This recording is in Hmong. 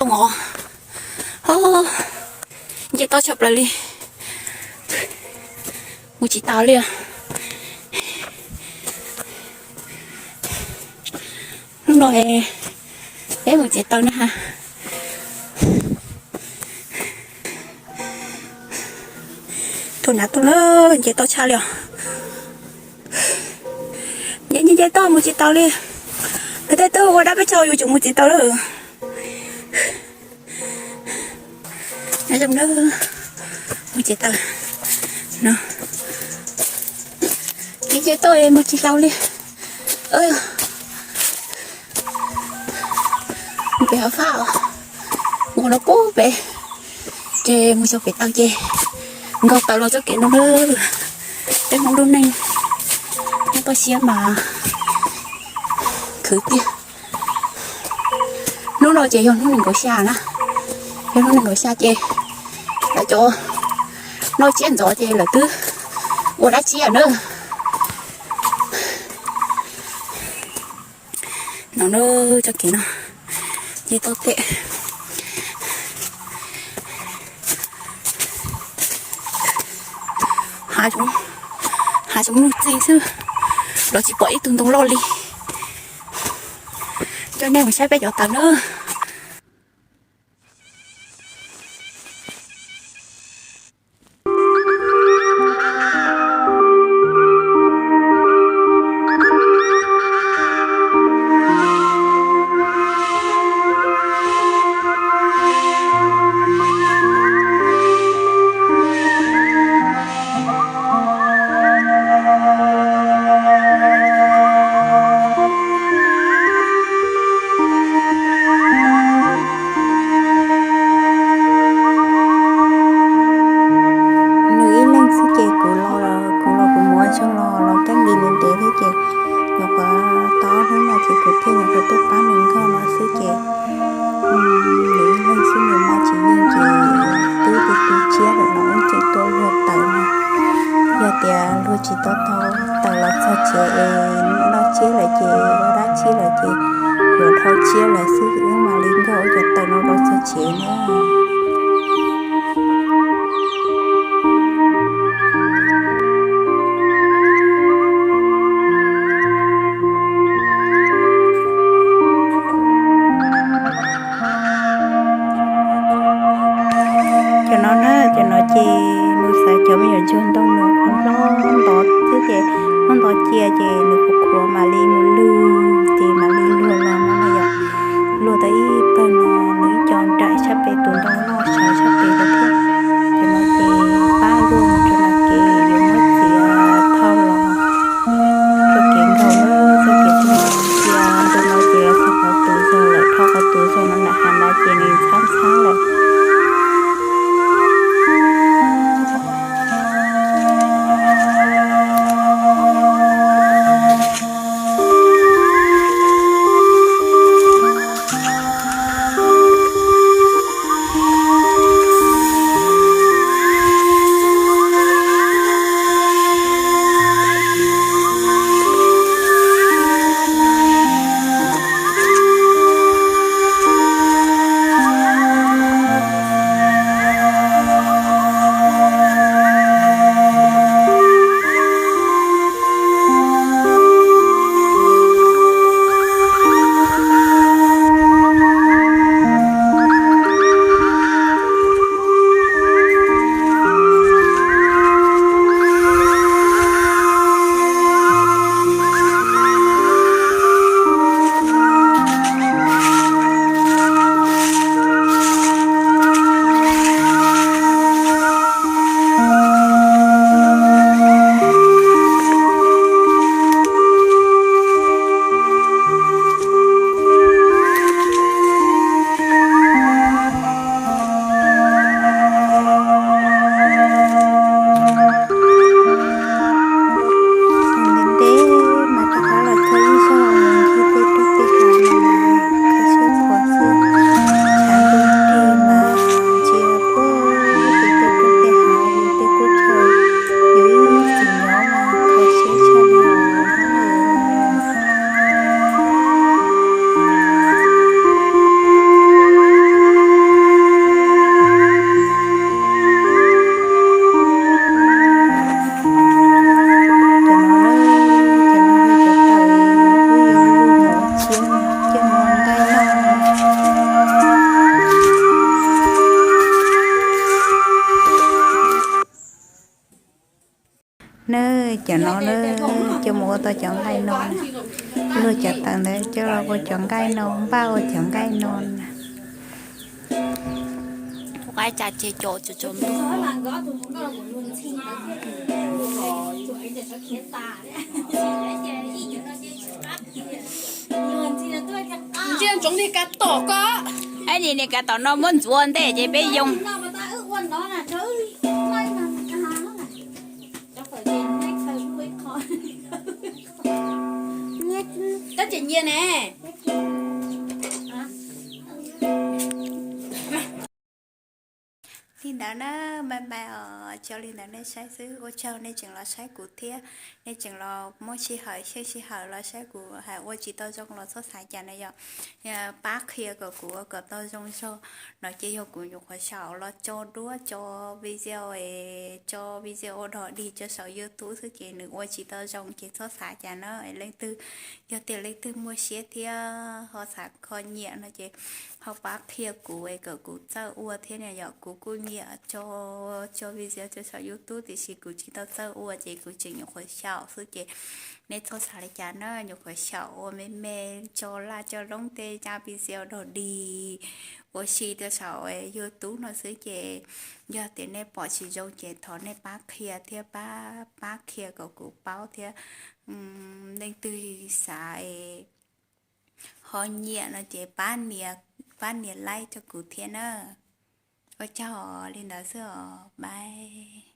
Ov, nce toj tshaj plaws li, mus tsis taus li. Hnub no peb mus tsev taws na ha. Tuaj nav tuaj lawm, nce toj tshaj li os. Nce nce nce toj mus tsis taus li. Lawv tej twb ua dab peb tso yus tseem mus tsis taus lawm. Nyob zoo na, mus tsev taws no. Nce nce toj mus tsis taus li. Mus pem hav fab os, mus qhov no pub pem, ces mus xyov pem taws ces nkaug taws los txoj kev no na. Peb Hmoob lub neej nyob toj siab mas khwv tiag. Hnub no ces yog hnub nees nkaum xya na, yog hnub nees nkaum xya ces lawv cov noj tsiab ntxov ces lawv twb ua dab tsi na. No na, txoj kev no ces tau tes hav zoov, hav zoov nuj txeeg xwb, los tsis pom ib tug ntoo loj li. Coj nej mus saib peb cov taws na. Nws ib leeg xwb ces kuv los, kuv los kuv muab xyoo los los keeb li ntev thiab ces nyuam qhuav tau ob hnub no ces kuv thiaj nyuam qhuav tuaj pab nws nkag no xwb ces nws ib leeg xwb nws maj tsis yeej ces twb tu tu tsiab lawm no wb tseem tuaj luag taws no. Yog tias luag tsis tau tau taws los txog tsev es noj tsiab lawm ces ua dab tsi lawm ces yuav dhau tsiab lawm xwb wb mam li nkag ua cov taws no rau txog tsev na. Cov no na, cov no ces mus xav cov me nyuam ntsuag ntoo no qhov hlob ntov xwb ces hlob ntov cia ces nws kuv khuav mam li mus lwg ces mam li luag los no na yom. Luag tau ib pawg no nws ib co nraim sab pem tus ntoo loj sawv sab pem lawm thiab. Cov no ces pab luag mus rau lam kev yuav muab txiav thauj los txoj kev nkaug na, txoj kev txoj cia ntu no ces los txog qhov tus zog lawm, dhau qhov tus zog no lam hav ntawd ces nws ntxhab ntxhab lawm. Cov no na, coj mus ua tau cov nqaij no, luag cov tawv ntawd coj los ua cov nqaij no, npaj ua cov nqaij no na. Ua cas ces cov cov cov ntsia ntsoov niag kav tom ko. Ab, niag kav tom no muab ntxuav ntej ces peb yoo. Tab ces nyias ne. Li ntawd na, bye bye os, tso li ntawd nej saib xwb. Ua tsaug nej tseem los saib kuv thiab, nej tseem los muab sij hawm xyeej sij hawm los saib kuv hais ua tsis tau zoo los txhob xav cas na yom. Pab qhia kom kuv ua kom tau zoo zog no ces yog kuv nyuam qhuav xyaum los tso duab tso video, tso video dog dig tso saum YouTube xwb ces nws ua tsis tau zoo ces txhob xav cas na. Leej twg, yog tias leej twg muaj siab thiab ho xav kho nyiam no ces ho pab qhia kuv es kom kuv txawj ua thiab na yom. Kuv kuj nyiam tso, tso video tso saum YouTube tiam sis kuv tsis tau txawj ua ces kuv tseem nyuam qhuav xyaum xwb ces nej txhob xav li cas na, nyuam qhuav xyaum ua me me tso laj tso loob tej cab video dog dig ua si rau saum YouTube no xwb ces yog tias nej pom tsis zoo ces thov nej pab qhia thiab pab, pab qhia kom kuv paub thiab. Leej twg xav ho nyiam no ces pab nias, pab nias like rau kuv thiab na. Ua tsaug, li ntawd xwb os, bye.